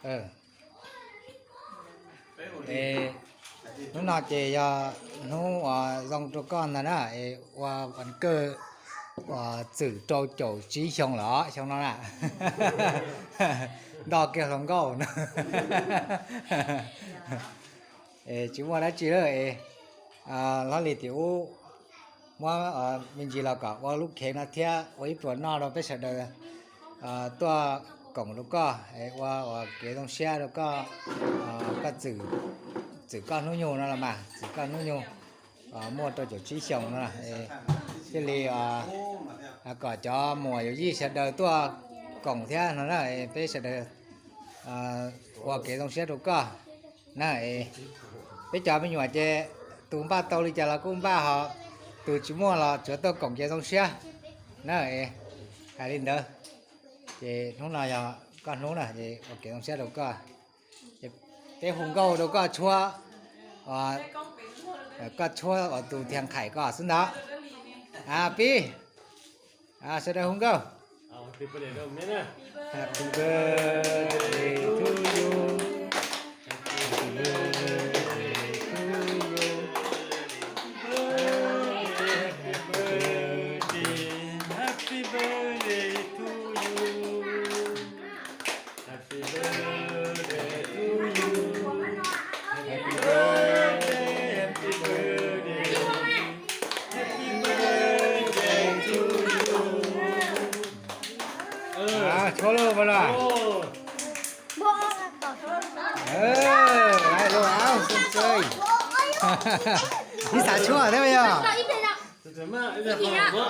ເອີ ເອ ເນາະ ເຈ ຢາ ໜູ ອາ ຢອງໂຕກ່ອນນະ ເອ ວ່າວັນເກີດ ວ່າຈື້ໂຕໂຈຈີຊົງເນາະ ຊົງເນາະ ດອກເກຍວສອງເກົ້າ ເອ ຈິວ່າໄດ້ຈີເລີ ເອ ອາ ລາລີຕິອູ ວ່າ ເອີ ມິນຈີລາວກະວ່າລູກເຂງນາເທຍ ວ່າອີ່ປົວນອກເນາະ ເປເຊີເດີ ເອີ ຕົວະກົງລູກກໍ ເອ ວ່າ ວ່າເກຕົງເຊຍ ແລ້ວກໍ ເອີ ກໍຈື່ ຈື່ກໍນູຍູເນາະ ລະມາ ຈື່ກໍນູຍູ ເອີ ມົວໂຕໂຈຈີຊົງເນາະ ເອ ເຈລີ ອາ ອາ ກໍຈອມມົວຢູ່ຢີເຊີເດີ ຕົວະກົງເທຍເນາະ ເອ ເປເຊີເດີ ເອີ ວ່າເກຕົງເຊຍ ລູກກໍ ນະເອ ເປັນຈອມມີຫຍັງເຈ ຕູມບ້າໂຕລີຈາລະກຸມບ້າເຮົາ ຕູຈິມົວລະຈວດໂຕກົງເຈຊົງເຊຍ ນະເອ ໄຄລິນເດີ ເຈໜູນາຍອ ກໍໜູນະ ເຈໂອເຄຊົງເຊຍໂຕກໍ ເຈເປຫຸງເກົາໂຕກໍຊົວ ອາ ກໍຊົວ ອາ ຕູທຽງໄຂກໍສຸນດາ ອາ ປີ ອາ ສະແດງຫົງເກີາ ເອົາ Happy birthday ນະ Happy birthday to you Happy birthday to you Happy birthday Happy birthday to you Happy birthday to you Happy birthday Happy birthday Happy birthday to you ເອີ ອ່າ ໂຊໂລບໍ່ລະ ໂອ້ ບໍ່ອອກແລ້ວກໍ ເອີ ໄດ້ໂລດ ເອົາ ສົມເຊີຍ ນິສາຊົ່ວໄດ້ບໍ່ຍອ ສວຍມາກ ເອີ ຂໍບອກ